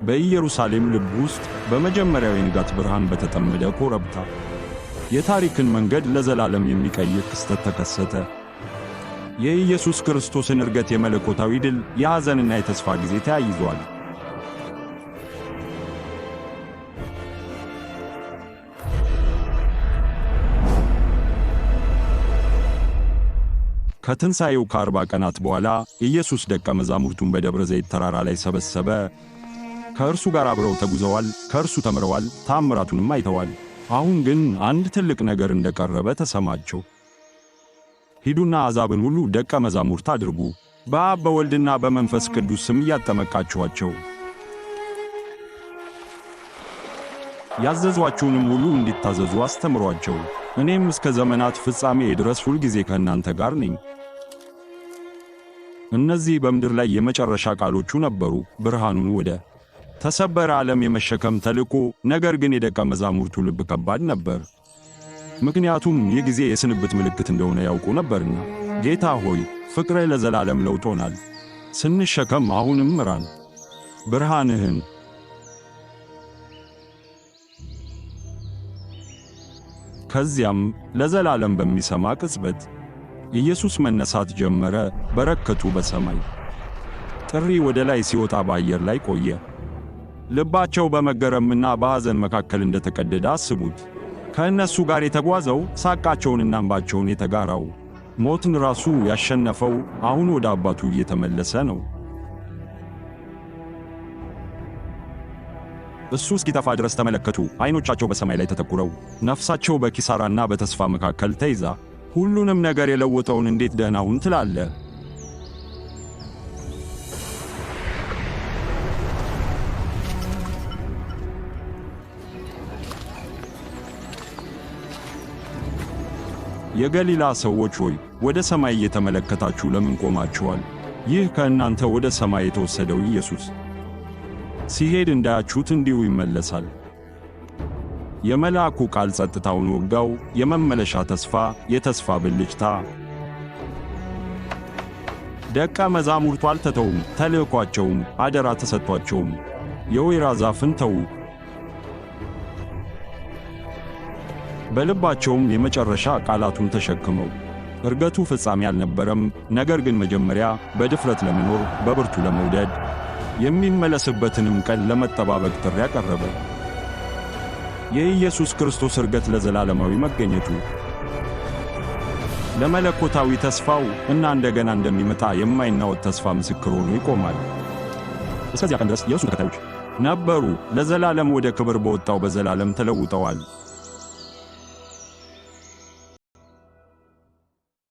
በኢየሩሳሌም ልብ ውስጥ በመጀመሪያው የንጋት ብርሃን በተጠመደ ኮረብታ የታሪክን መንገድ ለዘላለም የሚቀይር ክስተት ተከሰተ። የኢየሱስ ክርስቶስን ዕርገት የመለኮታዊ ድል፣ የሐዘንና የተስፋ ጊዜ ተያይዟል። ከትንሣኤው ከ40 ቀናት በኋላ ኢየሱስ ደቀ መዛሙርቱን በደብረ ዘይት ተራራ ላይ ሰበሰበ። ከእርሱ ጋር አብረው ተጉዘዋል፣ ከእርሱ ተምረዋል፣ ታምራቱንም አይተዋል። አሁን ግን አንድ ትልቅ ነገር እንደቀረበ ተሰማቸው። ሂዱና አሕዛብን ሁሉ ደቀ መዛሙርት አድርጉ፣ በአብ በወልድና በመንፈስ ቅዱስ ስም እያጠመቃችኋቸው ያዘዟችሁንም ሁሉ እንዲታዘዙ አስተምሯቸው። እኔም እስከ ዘመናት ፍጻሜ ድረስ ሁልጊዜ ከእናንተ ጋር ነኝ። እነዚህ በምድር ላይ የመጨረሻ ቃሎቹ ነበሩ። ብርሃኑን ወደ ተሰበረ ዓለም የመሸከም ተልእኮ። ነገር ግን የደቀ መዛሙርቱ ልብ ከባድ ነበር። ምክንያቱም ይህ ጊዜ የስንብት ምልክት እንደሆነ ያውቁ ነበርና። ጌታ ሆይ፣ ፍቅርህ ለዘላለም ለውጦናል። ስንሸከም አሁንም ምራን ብርሃንህን። ከዚያም ለዘላለም በሚሰማ ቅጽበት ኢየሱስ መነሳት ጀመረ። በረከቱ በሰማይ ጥሪ ወደ ላይ ሲወጣ በአየር ላይ ቆየ። ልባቸው በመገረምና በሐዘን መካከል እንደተቀደደ አስቡት። ከእነሱ ጋር የተጓዘው፣ ሳቃቸውንና እንባቸውን የተጋራው፣ ሞትን ራሱ ያሸነፈው አሁን ወደ አባቱ እየተመለሰ ነው። እሱ እስኪጠፋ ድረስ ተመለከቱ፣ ዓይኖቻቸው በሰማይ ላይ ተተኩረው፣ ነፍሳቸው በኪሳራና በተስፋ መካከል ተይዛ። ሁሉንም ነገር የለወጠውን እንዴት ደህና ሁን ትላለህ? የገሊላ ሰዎች ሆይ፣ ወደ ሰማይ እየተመለከታችሁ ለምን ቆማችኋል? ይህ ከእናንተ ወደ ሰማይ የተወሰደው ኢየሱስ ሲሄድ እንዳያችሁት እንዲሁ ይመለሳል። የመልአኩ ቃል ጸጥታውን ወጋው። የመመለሻ ተስፋ፣ የተስፋ ብልጭታ። ደቀ መዛሙርቱ አልተተውም፣ ተልእኳቸውም አደራ ተሰጥቷቸውም። የወይራ ዛፍን ተዉ፣ በልባቸውም የመጨረሻ ቃላቱን ተሸክመው። ዕርገቱ ፍጻሜ አልነበረም፣ ነገር ግን መጀመሪያ፣ በድፍረት ለመኖር፣ በብርቱ ለመውደድ፣ የሚመለስበትንም ቀን ለመጠባበቅ ጥሪ አቀረበ። የኢየሱስ ክርስቶስ ዕርገት ለዘላለማዊ መገኘቱ፣ ለመለኮታዊ ተስፋው እና እንደገና እንደሚመጣ የማይናወጥ ተስፋ ምስክር ሆኖ ይቆማል። እስከዚያ ቀን ድረስ የእርሱ ተከታዮች ነበሩ፣ ለዘላለም ወደ ክብር በወጣው በዘላለም ተለውጠዋል።